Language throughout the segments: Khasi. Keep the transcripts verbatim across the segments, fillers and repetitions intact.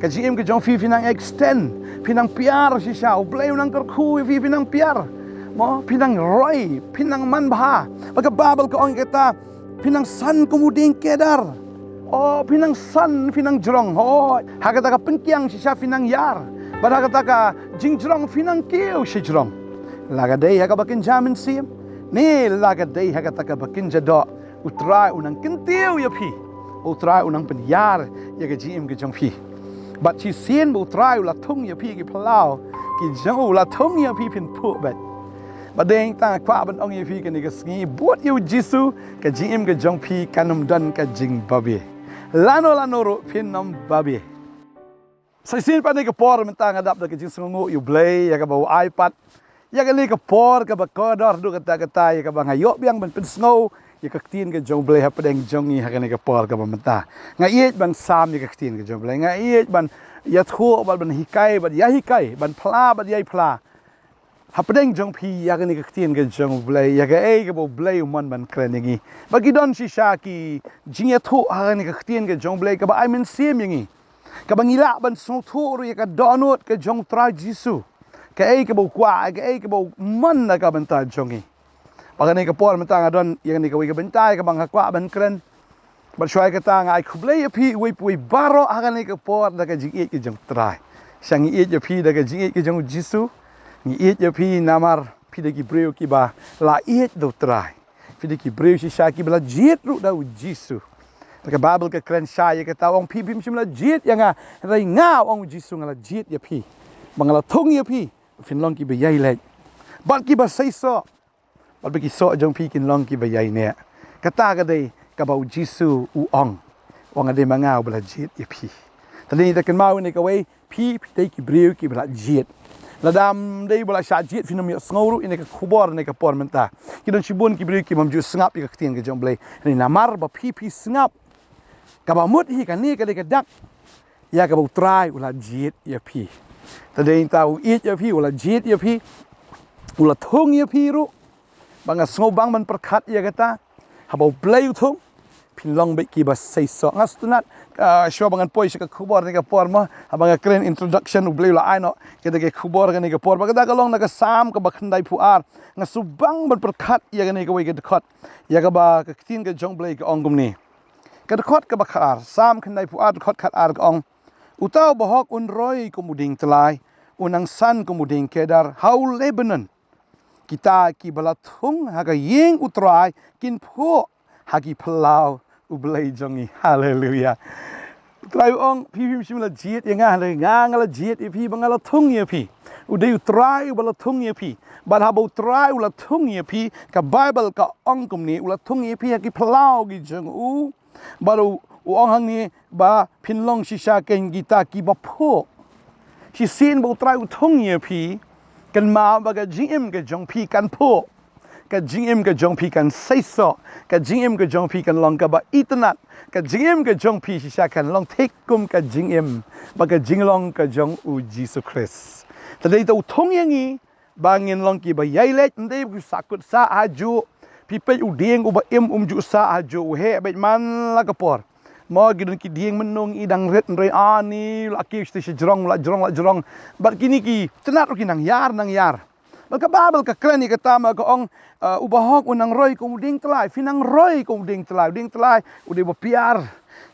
Ka jingim ka jong phi phi nang extend, phi nang piar shisha, U Blei u nang kyrkhu ïa phi, phi nang piar. Mo, phi nang roi, phi nang manbha. Ba ka Bible ka ong kata, phi nang san kum u dieng kedar. O, phi nang san, phi nang jrong. O, ha kata ka pynkiang shisha phi nang ïar. Bad ha kata ka jingjrong phi nang kiew shajrong. La ka dei ha kaba kynja mynsiem, ne la ka dei ha kata kaba kynja doh, U Trai u nang kyntiew ïa phi. U Trai u nang pynïar ïa ka jingim ka jong phi. Bad shisien ba U Trai u la thung ïa phi ki phyllaw ki jong u, u la thung ïa phi, phin phuh beit. Bad dei tang kwah ban ong ïa phi kane ka sngi, bud ïa U Jisu, ka jingim ka jong phi kan ym don ka jingbabe. Lano lano ruh phin ym babe. Sa shisien pat kane ka por mynta nga dap da ka jingsngewnguh ïa U Blei ïa kaba u ai pat ïa kane ka por kaba kordor haduh katta katta, ïa kaba nga ïoh biang ban pynsngew ïa ka ktien ka jong U Blei hapdeng jong ngi ha kane ka por kaba mynta. Nga ïeit ban sam ïa ka ktien ka jong U Blei, nga ïeit ban ïathuh bad ban hikai bad ïa hikai, ban phla bad ïa phla hapdeng jong phi ïa kane ka ktien ka jong U Blei, ïa kaei kaba U Blei u mon ban kren ïa ngi. Ba ki don shisha ki jingïathuh ha kane ka ktien ka jong U Blei kaba ai mynsiem ïa ngi, kaba ngi lah ban sngewthuh ruh ïa ka dohnud ka jong U Trai Jisu, kaei kaba u kwah, kaei kaba u mon na ka bynta jong ngi. Ba kane ka por mynta nga don ïa kane kawei ka bynta ïa kaba nga kwah ban kren. Bad shuwa ïa kata nga ai khublei ïa phi uwei pa uwei baroh ha kane ka por da ka jingïeit ka jong U Trai. Shisha ngi ïeit ïa phi da ka jingïeit ka jong U Jisu. Ngi ïeit ïa phi namar phi dei ki briew kiba la ïeit da U Trai. Phi dei ki briew shisha kiba la jied ruh da U Jisu. Da ka Bible ka kren shai ïa kata, u ong, phi phim shym la jied ïa nga, hynrei nga, u ong U Jisu, nga la jied ïa phi. Ba nga la thung ïa phi, phin long kiba ïai leit. Bad kiba seisoh. Bad ba ki soh jong phi kin long kiba ïai neh. Kata ka dei kaba U Jisu u ong. U ong, nga dei ma nga uba la jied ïa phi. Te dei ngi da kynmaw ïa kane kawei, phi, phi dei ki briew kiba la jied. Lada phim dei ba la shah jied phin ym ïohsngew ruh ïa kane ka khubor ha kane ka por mynta. Ki don shibun ki briew ki bym ju sngap ïa ka ktien ka jong U Blei. Hynrei namar ba phi phi sngap, kaba mut hi kane ka dei ka dak ïa kaba U Trai u la jied ïa phi. Te dei ngi ta, u ïeit ïa phi, u la jied ïa phi, u la thung ïa phi ruh. Ba nga sngewbang ban pyrkhat ïa kata, haba U Blei u thung, phin long beit kiba seisoh. Nga sngewtynnat, ah, shuwa ba ngan poi sha ka khubor ha kane ka por mo, haba nga kren introduction, U Blei u la ai noh kata ka khubor ha kane ka por. Ba kata ka long na ka Salm kaba khyndaiphew ar. Nga sngewbang ban pyrkhat ïa kane kawei ka dkhot, ïa kaba ka ktien ka jong U Blei ka ong kumne. Ka dkhot kaba khatar, Salm khyndaiphew ar, dkhot khatar ka ong, uta u bahok un roi kum u dieng tyllai, un nang san kum u dieng kedar ha u Lebanon. Kita kiba la thung ha ka ïing U Trai kin phuh ha ki phyllaw U Blei jong ngi. Haleluia. U Trai u ong, phi phim shym la jied ïa nga, hynrei nga, nga la jied ïa phi, ba nga la thung ïa phi. U dei U Trai uba la thung ïa phi. Bad haba U Trai u la thung ïa phi, ka Bible ka ong kumne, u la thung ïa phi ha ki phyllaw ki jong u. Bad u, u ong hangne ba phin long shisha kein kita kiba phuh. Shisien ba U Trai u thung ïa phi, kynmaw ba ka jingim ka jong phi kan phuh. Ka jingim ka jong phi kan seisoh. Ka jingim ka jong phi kan long kaba itynnad. Ka jingim ka jong phi shisha kan long thik kum ka jingim bad ka jinglong ka jong U Jisu Khrist. Te dei ta u thung ïa ngi ba ngin long kiba ïai leit, ym dei ba ki sahkut sah hajuh. Phi peit u dieng uba im um ju sah hajuh, u heh beit man la ka por. Mo, ki don ki dieng mynno ngi dang rit, hynrei ani la kiew shatei shajrong, la jrong, la jrong. Bad kine ki tynnad ruh ki nang ïar, nang ïar. Bad ka Bible ka kren ïa kata, ma ka ong, ah, u bahok un nang roi kum u dieng tyllai, phi nang roi kum u dieng tyllai, u dieng tyllai u dei ba piar.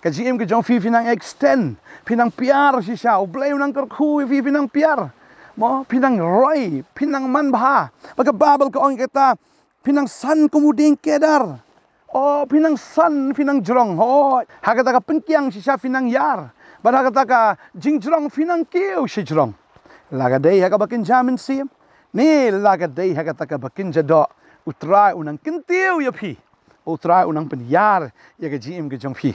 Ka jingim ka jong phi phi nang extend, phi nang piar shisha, U Blei u nang kyrkhu ïa phi, phi nang piar. Mo, phi nang roi, phi nang manbha. Bad ka Bible ka ong ïa kata, phi nang san kum u dieng kedar. O, phi nang san, phi nang jrong. O, ha kata ka pynkiang shisha phi nang ïar. Bad ha kata ka jingjrong phi nang kiew shajrong. La ka dei ha kaba kynja mynsiem, ne la ka dei ha kata kaba kynja doh, U Trai u nang kyntiew ïa phi. U Trai u nang pynïar ïa ka jingim ka jong phi.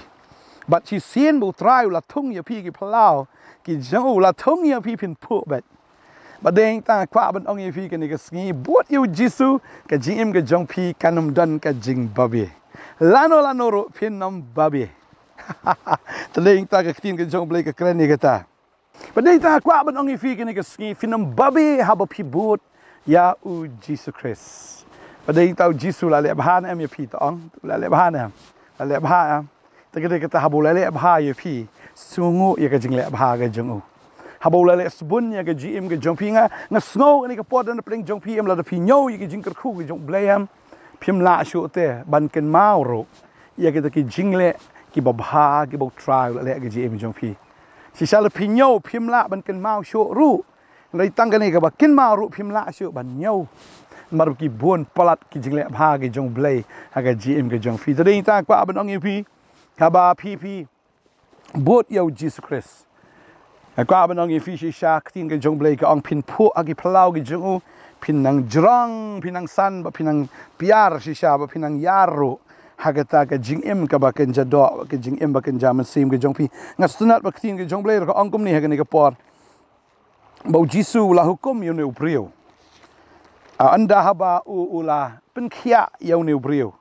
Bad shisien ba U Trai u la thung ïa phi ki phyllaw ki jong u, u la thung ïa phi, phin phuh beit. Bad dei tang kwah ban ong ïa phi kane ka sngi, bud ïa U Jisu, ka jingim ka jong phi kan ym don ka jingbabe. Lano lano ruh phin ym babe. Te dei tang ka ktien ka jong U Blei ka kren ïa kata. Bad dei tang kwah ban ong ïa phi kane ka sngi, phin ym babe haba phi bud ïa U Jisu Khrist. Bad dei tang U Jisu u la leh bha ne em ïa phi, to ong, u la leh bha ne em? La leh bha em? Te ka dei kata, haba u la leh bha ïa phi, sngew ïa ka jingleh bha ka jong u. Haba u la leh sbun ïa ka jingim ka jong phi, nga, nga sngew kane ka por da na pdeng jong phi em, lada phi ñiew ïa ka jingkyrkhu ka jong u Blei em, phim lah shuh te ban kynmaw ruh ïa kita ki jingleh kiba bha kiba U Trai u la leh ha ka jingim jong phi. Shisha lada phi ñiew phim lah ban kynmaw shuh ruh. Hynrei tang kane kaba kynmaw ruh phim lah shuh ban ñiew. Namar ki bun palat ki jingleh bha ki jong U Blei ha ka jingim ka jong phi. Te dei tang kwah ban ong ïa phi, haba phi, phi bud ïa U Jisu Khrist. Nga kwah ban ong ïa phi shisha, ka ktien ka jong U Blei ka ong, phin phuh ha ki phyllaw ki jong u, phin nang jrong, phin nang san, bad phin nang piar shisha, bad phin nang ïar ruh ha kata ka jingim kaba kynja doh, ka jingim ba kynja mynsiem ka jong phi. Nga sngewtynnat ba ka ktien ka jong U Blei ruh ka ong kumne ha kane ka por, ba U Jisu u la hukum ïa une u briew. Ah, ynda haba u, u la pynkhiah ïa une u briew.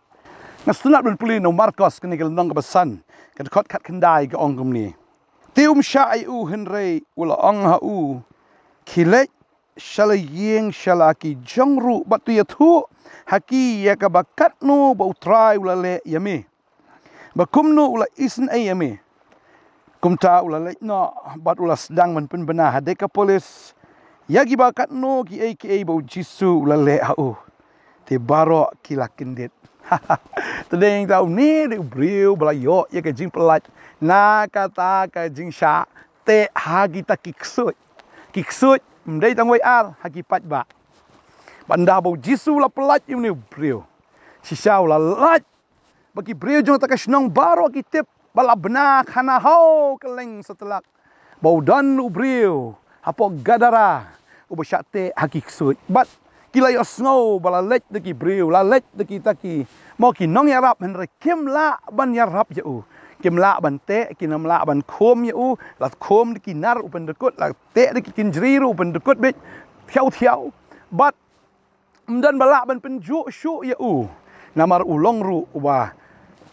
Nga sngewtynnat ban pule na u Markos kane ka lynnong kaba san, ka dkhot khatkhyndai, ka ong kumne: Te um shah ïa u, hynrei u la ong ha u, khie leit sha la ïing sha la ki jong ruh bad to ïathuh ha ki ïa kaba katno ba U Trai u la leh ïa me, ba kumno u la isynei ïa me. Kumta u la leit noh bad u la sdang ban pynbna ha Dekapolis ïa kiba katno kiei kiei ba U Jisu u la leh ha u. Te baroh ki la kyndit. Te dei tang une dei u briew ba la ïoh ïa ka jingpyllait na kata ka jingshah teh ha kita ki ksuid. Ki ksuid ym dei tang wei ar, ha ki paidbah. Bad ynda ba U Jisu u la pyllait ïa une u briew, shisha u la lait ba ki briew jong kata ka shnong baroh ki tip ba la bna khana ha u kylleng satlak ba u don u briew hapoh Gadara uba shah teh ha ki ksuid. Bad ki la ïohsngew ba la leit da ki briew, la leit da kita ki, mo, ki nongïarap, hynrei kim lah ban ïarap ïa u. Kim lah ban teh, kim lah ban khum ïa u, la khum da ki nar u pyndykut, la teh da ki kynjri ruh u pyndykut beit thiaw thiaw. Bad ym don ba lah ban pynjuh shuh ïa u. Namar u long ruh uba,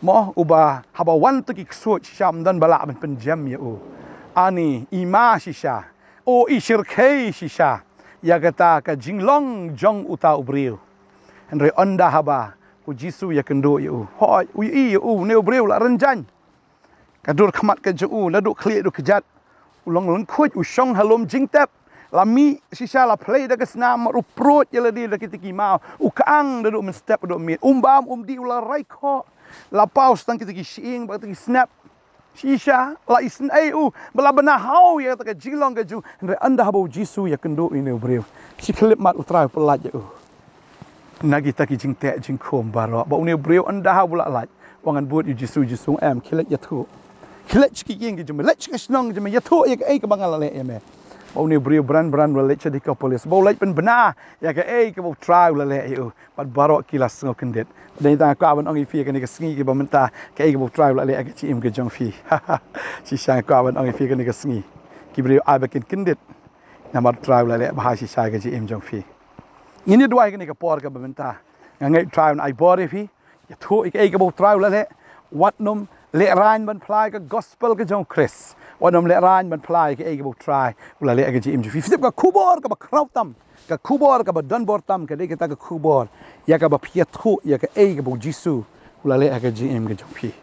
mo, uba haba wan to ki ksuid shisha ym don ba lah ban pynjem ïa u. Ani i ma shisha, o i shyrkhei shisha ïa kata ka jinglong jong uta u briew. Hynrei ynda haba U Jisu ïakynduh ïa u, hooid, u ïohi ïa u, une u briew la rynjang. Ka dur khmat ka jong u naduh khlieh haduh kjat, u long lyngkhuid, u shong ha lum jingtep. La mih shisha, la plie da ka snam, u pruid ïa lade da kita ki maw, u khang naduh mynstep haduh miet, um bam um dih, u la rai khoh. La paw tang kita ki shyieng bad kita ki snep. Shisha la isynei u ba la bna ha u ïa kata ka jinglong ka jong u. Hynrei ynda haba U Jisu ïakynduh ïa une u briew, shi khyllipmat U Trai u pyllait ïa u na kita ki jingteh jingkhum baroh. Bad une u briew ynda haba u la lait, u ong, ngan bud ïa U Jisu. U Jisu u ong, em, khie leit ïathuh. Khie leit sha ki ïing ki jong me, leit sha ka shnong jong me, ïathuh ïa kaei kaba nga la leh ïa me. Bad une u briew bran bran u la leit sha Dekapolis, bad u leit pynbna ïa kaei kaba U Trai u la leh ïa u. Bad baroh ki la sngew kyndit. Dei tang nga kwah ban ong ïa phi kane ka sngi, kiba mynta, kaei kaba U Trai u la leh ha ka jingim ka jong phi. Shisha nga kwah ban ong ïa phi kane ka sngi, ki briew ai ba kin kyndit namar U Trai u la leh bha shisha ha ka jingim jong phi. Ngin ïa duwai kane ka por kaba mynta. Nga ngeit U Trai un ai bor ïa phi. Ïathuh ïa kaei kaba U Trai u la leh. Wat nym lehraiñ ban phla ïa ka gospel ka jong U Khrist. Wat nym lehraiñ ban phla ïa kaei kaba U Trai u la leh ha ka jingim jong phi. Phi tip, ka khubor kaba khraw tam, ka khubor kaba donbor tam, ka dei kata ka khubor ïa kaba phi ïathuh ïa kaei kaba U Jisu u la leh ha ka jingim ka jong phi.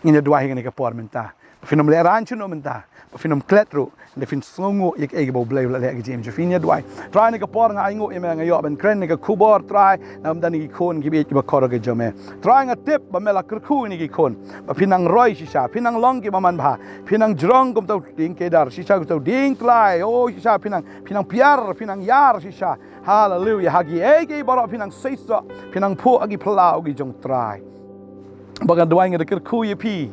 Ngin ïa duwai ha kane ka por mynta. Phin nym lehraiñ shuh noh mynta, phin nym klet ruh, lada phin sngewnguh ïa kaei kaba U Blei u la leh ha ka jingim jong phi. Ngin ïa duwai. Trai, ha kane ka por nga ainguh ïa me, nga ïoh ban kren ïa ka khubor, Trai, na ka bynta ki khun kiba ïeit kiba kordor ka jong me. Trai, nga tip ba me la kyrkhu ïa ki khun ba phin nang roi shisha, phin nang long kiba manbha, phin nang jrong kum uta u dieng kedar shisha, kum uta u dieng tlai. O shisha phin nang, phin nang piar, phin nang ïar shisha. Haleluya. Ha kiei kiei baroh phin nang seisoh, phin nang phuh ha ki phyllaw ki jong U Trai. Bad nga duwai, nga da kyrkhu ïa phi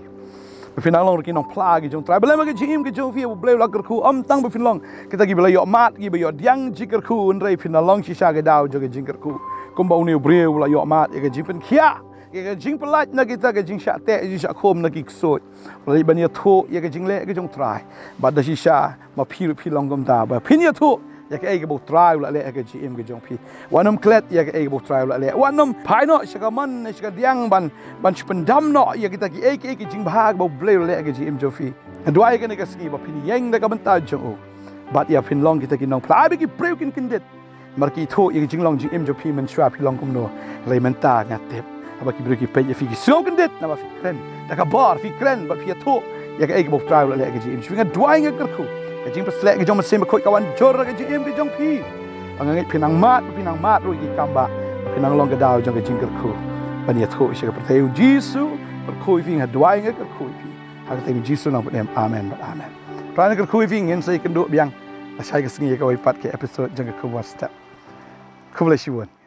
ba phin nang long ruh ki nongphla ki jong U Trai. Balei? Namar ka jingim ka jong phi, U Blei u la kyrkhu ym tang ba phin long kita kiba la ïoh mad, kiba ïoh pdiang jingkyrkhu, hynrei phin nang long shisha ka daw jong ka jingkyrkhu. Kumba une u briew u la ïoh mad ïa ka jingpynkhiah, ïa ka jingpyllait na kita ka jingshah teh, jingshah khum na ki ksuid. U la leit ban ïathuh ïa ka jingleh ka jong U Trai. Bad da shisha ma phi ruh phi long kumta, ba phin ïathuh ïa kaei kaba U Trai u la leh ha ka jingim ka jong phi. Wat nym klet ïa kaei kaba U Trai u la leh. Wat nym phai noh sha ka mon ne sha ka diang ban, ban shu pyndam noh ïa kita kiei kiei ki jingbha kaba U Blei u la leh ha ka jingim jong phi. Nga duwai kane ka sngi ba phin ïeng da ka bynta jong u, bad ïa phin long kita ki nongphla, ai ba ki briew kin kyndit. Namar ki ithuh ïa ka jinglong jingim jong phi mynshuwa phi long kumno. Hynrei mynta nga tip, haba ki briew ki peit ïa phi ki sngew kyndit namar phi kren da ka bor, phi kren bad phi ïathuh ïa kaei kaba U Trai u la leh ha ka jingim jong phi. Nga duwai, nga kyrkhu ka jingpynshlur ka jong U Mynsiem Bakhuid kan wan jur ha ka jingim ka jong phi. Ba nga ngeit phin nang mad, phin nang mad ruh ïa ki kam ba phin nang long ka daw jong ka jingkyrkhu ban ïathuh sha ka pyrthei. U Jisu kyrkhu ïa phi, nga duwai, nga kyrkhu ïa phi ha ka kyrteng U Jisu Nongpynim. Amen bad amen. U Trai un kyrkhu ïa phi. Ngin sa ïakynduh biang lashai ka sngi ha kawei pat ka episode jong ka Khubor Step. Khublei shibun.